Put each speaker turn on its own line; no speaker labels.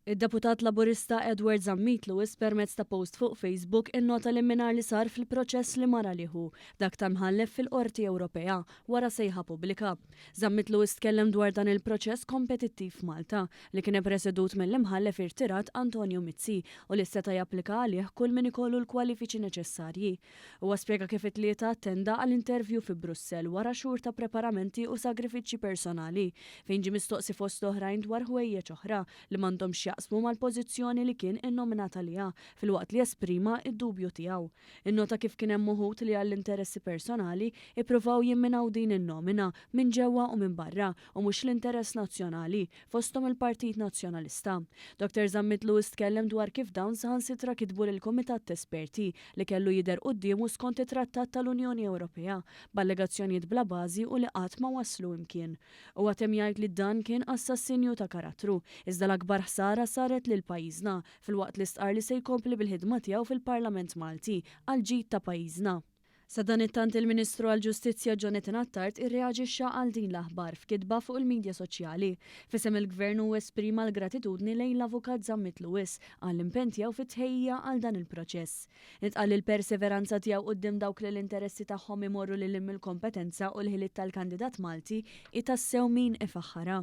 Id-Deputat Laburista Edward Zammit Lewis permezz ta' post fuq Facebook innota l-imminar li sar fil-proċess li mar għalih hu, dak ta' mħallef fil-Qorti Ewropea, wara sejħa pubblika. Zammit Lewis tkellem dwar dan il-proċess kompetittiv f'Malta, li kien ippresedut mill-Imħallef irtirat Antonio Mizzi u li seta' japplika għalih kull min ikollu l-kwalifiċi neċessarji. Huwa spjega kif it-Tlieta attenda għal interview fi Brussell wara xhur ta' preparamenti u sagrifiċċji personali, fejn ġie mistoqsi fost oħrajn dwar ħwejjeġ oħra li m'għandhomx x'jaqsmu mal-pożizzjoni li kien innominat għaliha, filwaqt li esprima d-dubju tiegħu. Innota kif kien hemm uħud li għall-interessi personali ippruvaw jimminaw din in-nomina minn ġewwa u minn barra u mhux l-interess nazzjonali, fosthom il-Partit Nazzjonalista. Dottor Zammit Lewis tkellem dwar kif dawn saħansitra kitbu lill-Kumitat t'Esperti li kellu jidher quddiemu skont it-Trattat tal-Unjoni Ewropea, b'allegazzjonijiet bla bażi u li qatt ma wasslu imkien. Huwa temm jgħid li dan kien assassinju ta' karattru, iżda l-akbar ħsara saret lil pajjiżna, filwaqt li stqarr li se jkompli bil-ħidma tiegħu fil-Parlament Malti għall-ġid ta' pajjiżna. Sadanittant il-Ministru għall-Ġustizzja Jonathan Attard irreaġixxa għal din l-aħbar f'kitba fuq il-midja soċjali. F'isem il-Gvern hu esprima l-gratitudni lejn l-Avukat Zammit Lewis għall-impenn tiegħu fit-tħejjija għal dan il-proċess. Intqal li l-perseveranza tiegħu quddiem dawk li l-interessi tagħhom imorru lil hinn mill-kompetenza u l-ħiliet tal-kandidat Malti hi tassew min ifaħħarha.